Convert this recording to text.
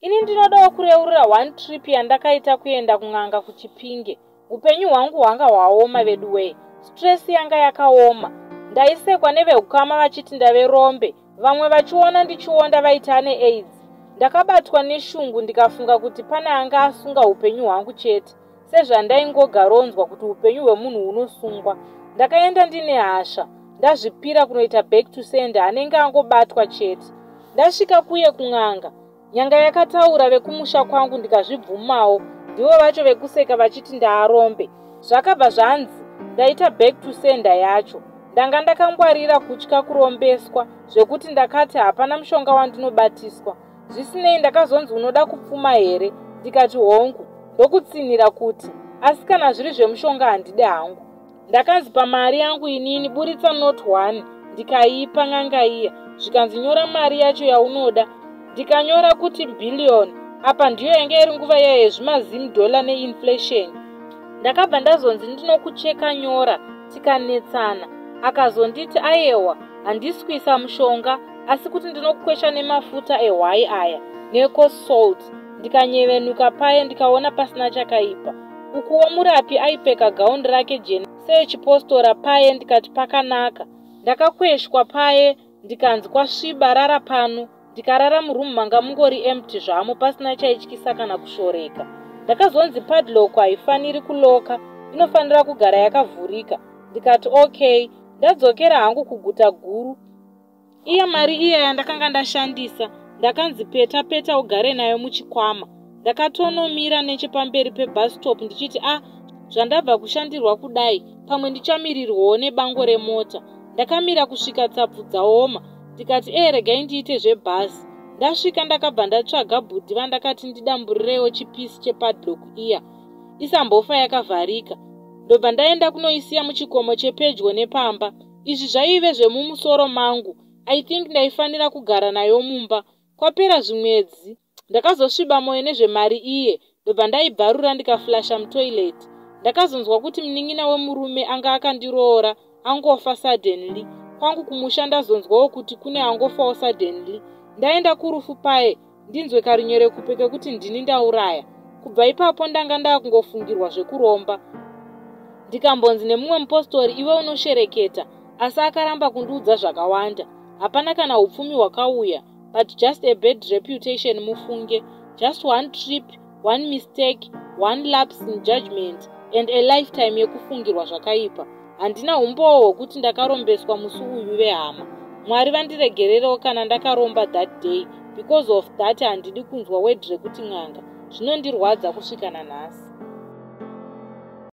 Ini ndinodawo kureurura one trip yandakaita kuenda kun'anga kuChipinge. Upenyu hwangu hwanga hwaoma veduwee. Stress yanga yakaoma. Ndaisekwa neveukama vachiti ndave rombe, vamwe vachiona ndichionda vaiti ane aids. Ndakabatwa neshungu ndikafunga kuti pane anga asunga upenyu hwangu chete, sezvandaingogaronzwa kuti upenyu hwemunhu hunosungwa. Ndakaenda ndine hasha, ndazvipira kunoita back to sender anenge angobatwa chete. Ndasvika kuye kun'anga, nyanga yakataura vekumusha kwangu ndikazvibvumawo, ndivo vacho vekuseka vachiti ndaarombe. Zvakabva zvanzi ndaita back to sender yacho. Ndanga ndakangwarira kutya kurombeswa zvekuti ndakati hapana mushonga wandinobatiswa. Zvisinei ndakazonzi unoda kupfuma here, ndikati hongu, ndokutsinhira kuti asi kana zviri zvemushonga handidi hangu. Ndakanzi pamari yangu inini buritsa note 1 ndikaipa n'anga iya, zvikanzi nyora mari yacho yaunoda. Ndikanyora kuti billion, apa ndiyo yanga iri nguva iya yezvimazim dollar neinflation. Ndakabva ndazonzi ndinokucheka nyora, tikanetsana. Akazonditi ayewa handisi kuisa mushonga asi kuti ndinokukwesha nemafuta ehwai aya necoarse salt. Ndikanyevenuka paye ndikaona pasina chakaipa. Ukuwo murapi aipfeka gauni rake jena seechipostora paye ndikati pakanaka. Ndakakweshwa paye ndikanzi kwasviba rara pano. Ndikarara murumu manga mungori empty zvamo pasina chaityisa kana kushoreka. Ndakazonzi padlock haifaniri kuloka, inofanira kugara yakavhurika. Ndikati okay, ndadzokera hangu kuguta guru. Iya mari iya yandakanga ndashandisa, ndakanzi peta peta ugare nayo muchikwama. Ndakatonomira nechepamberi pebus stop ndichiti a zvandabva kushandirwa kudai, pamwe ndichamiririrwawo nebango remota. Ndakamira kusvika tsapfu dzaoma, ndikati ee regai ndiite zvebhazi. Ndasvika ndakabva ndatsvaga bhudhi vandakati ndidamburirewo chipisi chepadlock iya isambofa yakavharika. Ndobva ndaenda kunoisiya muchikomo chepedyo nepamba. Izvi zvaive zvemumusoro mangu. I think ndaifanira kugara nayo mumba. Kwapera zvimwedzi ndakazosviba mwoyo nezvemari iye, ndobva ndaibvarura ndikaflasha mutoilet. Ndakazonzwa kuti munin'ina wemurume anga akandiroora angofa suddenly. Kwangu kumusha ndazonzwawo kuti kune angofawo suddenly. Ndaenda kurufu paye ndinzwe karunyerekupe kekuti ndini ndauraya. Kubva ipapo ndanga ndakungofungirwa zvekuromba. Ndikambonzi nemumwe mupostori iwe unoshereketa, asi akaramba kundiudza zvakawanda. Hapana kana upfumi hwakauya, but just a bad reputation mufunge. Just one trip, one mistake, one lapse in judgment and a lifetime yekufungirwa zvakaipa. Handina umbowo hwekuti ndakarombeswa musi uyu vehama. Mwari vandiregererewo kana ndakaromba that day. Because of that handidi kunzwa word rekuti n'anga. Zvinondirwadza kusvika nanhasi.